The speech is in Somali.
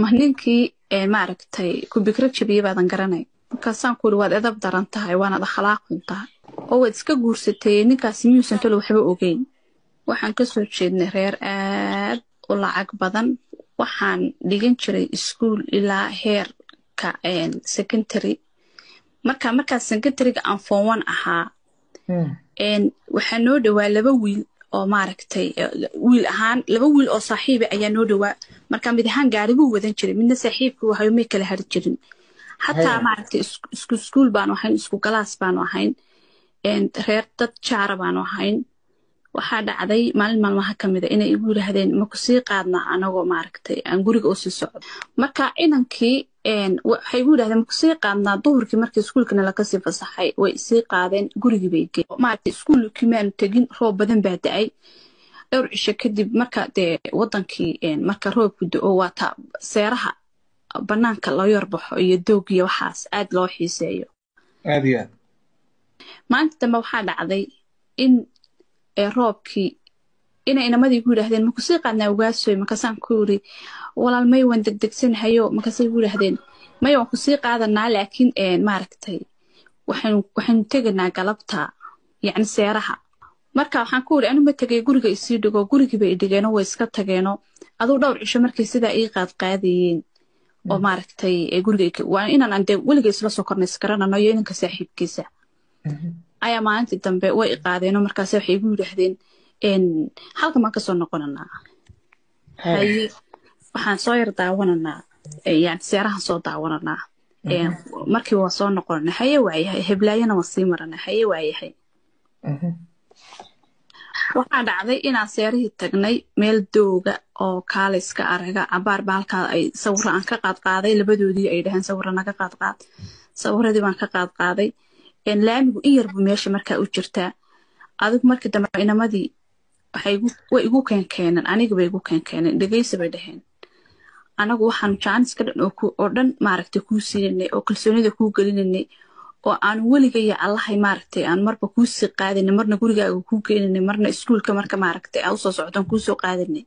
Ma ninkii maaragtay ku bikro jabiyey baadan garanay? Markaasaan ku uri, waad edab daran tahay, waanaad akhlaaq xun tahay oo waad iska guursatay. Ninkaasi miyuusan talo waxba ogeyn? Waxaan kasoo jeednay reer aad u lacag badan. Waxaan dhigan jiray iskuul ilaa heerka secondary. Markaa secondaryga aan form one ahaa, waxaa noo dhowaa laba wiil oo maaragtay wiil ahaan, laba wiil oo saaxiiba ayaa noo dhowaa. Marka mid ahaan gaari buu wadan jiray, midna saaxiibkii wahayo, may kala hari jirin xataa. Maaragtay, isku iskuul baanu ahayn, isku galaas baanu ahayn, reer dad jaara baanu ahayn. Waxaa dhacday maalin maalmaha ka mida inay igu yidhaahdeen, ma kusii qaadnaa anagoo maaragtay aan guriga usii socdo? Marka inankii waxay igu yidhahdeen, ma kusii qaadnaa? Duhurkii markii iskuulkana lakasii fasaxay way isii qaadeen, gurigii bay geen. Maaragtay, iskuulkii maanu tegin, roob badan baa da-ay. Dhowr cisho kadib, marka dee wadankii marka roobku da-o, waa ta seeraha banaanka loo yarbaxo iyo doog iyo waxaas aad loo xiiseeyo. Aad iyo aad. Maalinta dambe waxaa dhacday in roobkii inay inamadii ku yidhaahdeen, ma kusii qaadnaa ogaasoy? Markaasaan ku yiri, walaal may, waan degdegsanahayo. Markaasay ku yidhaahdeen, may, waan kusii qaadanaa, laakiin maaragtay waxaynu teganaa galabta, yacni seeraha. Marka waxaan ku yiri, anu ma tegay, guriga isii dhigo. Gurigii bay idhigeeno, way iska tageeno. Aduu dhowr cisho markay sidaa ii qaadqaadayeen oo maaragtay guriga waa inaan aan dee weliga isla soo kornay isgaranano iyo inanka saaxiibkiisa ayaa maalintii dambe way i qaadeenoo markaas waxay igu yidhaahdeen, halkan baan kasoo noqonanaa, haye, waxaan soo yar daawananaa, yani seerahan soo daawananaa, markiiba waan soo noqonanaa. Haye, waayahay. Heblaayana waan sii maranaa. Haye, waayahay. Waxaa dhacday inaan seerihii tagnay, meel dooga oo kaalayska araga cabaar ba halkaa ay sawiro aan ka qaadqaaday. Labadoodii ay dhaheen, sawiro naga qaadqaad. Sawiradii baan ka qaadqaaday. Laamigu in yarbu meesha markaa u jirtaa. Adigu markii dambe inamadii way igu keenkeeneen, aniga bay igu keenkeeneen. Dhegeysa, bay dhaheen, anagu waxaanu jaaniska dhan oo dhan maaragtay kuu siinanay oo kalsoonida kuu gelinanay oo aanu weligaya allahay maaragtay aan marba kuu sii qaadanay, marna gurigaaga kuu geenanay, marna iskuulka marka maaragtay aa usoo socdaan kuu soo qaadanay.